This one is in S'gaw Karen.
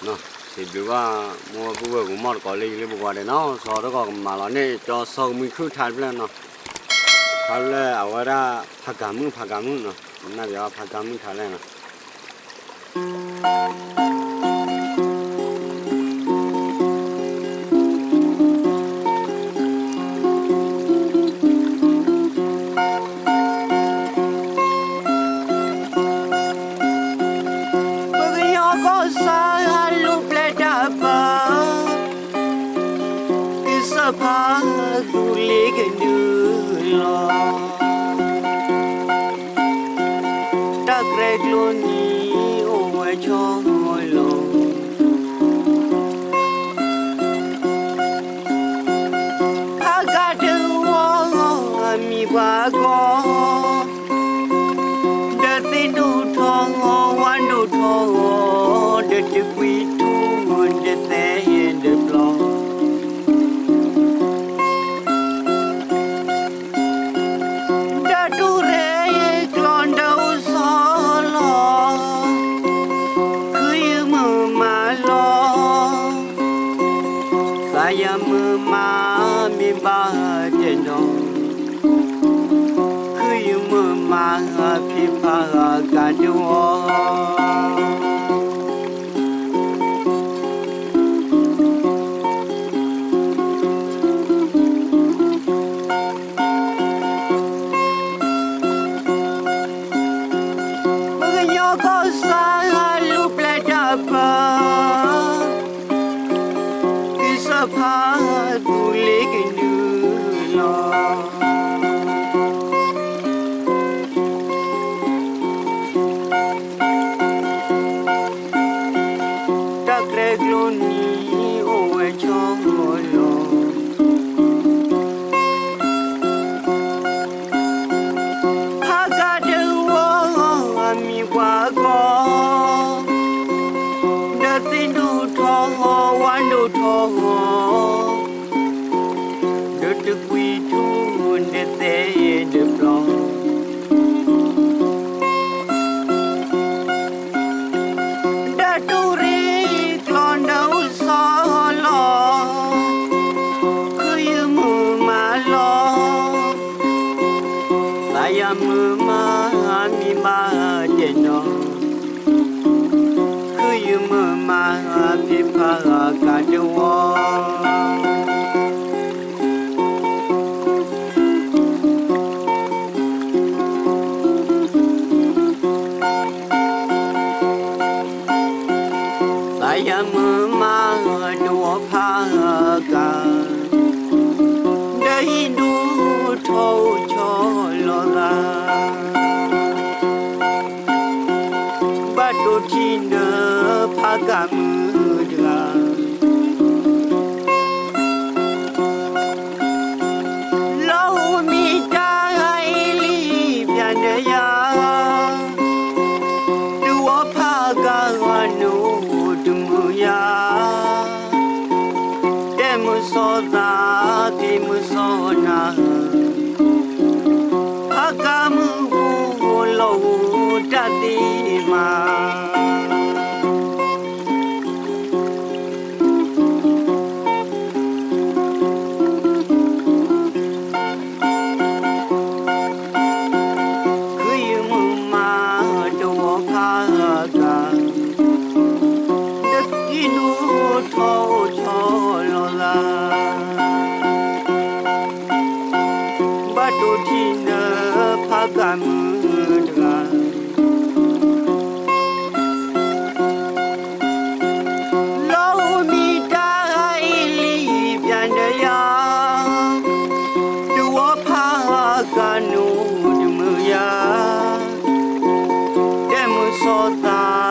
စံးဘျုးဘၣ် မိၢ်ဝဲၢ်ပုၢ်ဝဲၢ်ကမီၢ်တကိးလၢယလၢပကွၢ်ဒဲးနီၤ, စီၤတကီၢ်ကမၤလီၤန့ၣ် ကၠီစီၤကမှံခုၣ်ထါတဖျၢၣ်နီၤ, ထါတဖျၢၣ်အဝဲဒၣ် ဖးကၤမုၣ် ဖးကၤမုၣ်နီၤ, နၢ်ပၢၢ်ဖးကၤမုၣ်ထါလဲၣ်နီၤ. ပကညီကီၢ်စဲၣ်လူၤပျဲၢ်တၢ်ပၢ, ကစၢၢ်ဖးသူလ့ကဒုလီၤ. တၢ်ကြဲၢ်ကျိနံၤအိၣ်ဝဲဆီလီၤ. ဖးကၤတဝီအမံၤပှၤဂီၤ, ဒီးသ့ၣ်ဒိၣ်ထီၣ်ဂီၤ ဝၣ်ဒိၣ်ထီၣ်ဂီၤ, ဒီးတကွံထူၣ်ဒီးသဲဒီးပျီ ဒီးတူၢ်ရဲၣ်ကျီဒီးအိၣ်ဆီလီၤ, ခုယမုၢ်မၤလီၤ, သးယၤမုၢ်မၤမ့ၢ်ဘၣ်တဲနီၤ, ခုယမုၢ်မၤဖံးဖးကၤတဝီ ပကညီကီၢ်စဲၣ်လူၤပျဲၢ်တၢ်ပၢ, ကစၢၢ်ဖးသူလ့ကဒုလီၤ. တၢ်ကြဲၢ်ကျိနံၤအိၣ်ဝဲဆီလီၤ. ဖးကၤတဝီအမံၤပှၤဂီၤ, ဒီးသ့ၣ်ဒိၣ်ထီၣ်ဂီၤ ဝၣ်ဒိၣ်ထီၣ်ဂီၤ, ဒီးတကွံထူၣ်ဒီးသဲဒီးပျီ ဒီးတူၢ်ရဲၣ်ကျီဒီးအိၣ်ဆီလီၤ, ခုယမုၢ်မၤလီၤ, သးယၤမုၢ်မၤမံၤဘၣ်တဲနီၤ, ခုယမုၢ်မၤဖံးဖးကၤတဝီ သးယၤမုၢ်မၤတဝီဖးကၤ, ဒီးဟံၣ်ဒိၣ်ထီၣ်အိၣ်ဆီလီၤသး, ဘၣ်တိၢ်ထံၣ်ဒီးဖးကၤမုၣ်တဂၤ လီၤအိၣ်မံၤတၢ်အ့လံပျၢ်ဒီးယၤ, တဝီဖးကၤဂီၤနအိၣ်တမုာ်ယၤ, တဲမုၢ်စီၤသး သ့မုၢ်စီၤနၤ, ဖးကၤမုၣ်ဖိလီၤအိၣ်တၢ်သ့မး ခုယမုၢ်မၤတဝီဖးကၤ, ဒီးဟံၣ်ဒိၣ်ထီၣ်အိၣ်ဆီလီၤသး, ဘၣ်တိၢ်ထံၣ်ဒီးဖးကၤမုၣ်တဂၤ လီၤအိၣ်မံၤတၢ်အ့လံပျၢ်ဒီးယၤ, တဝီဖးကၤနအိၣ်တမုာ်ယၤ, တဲမုၢ်စီၤသး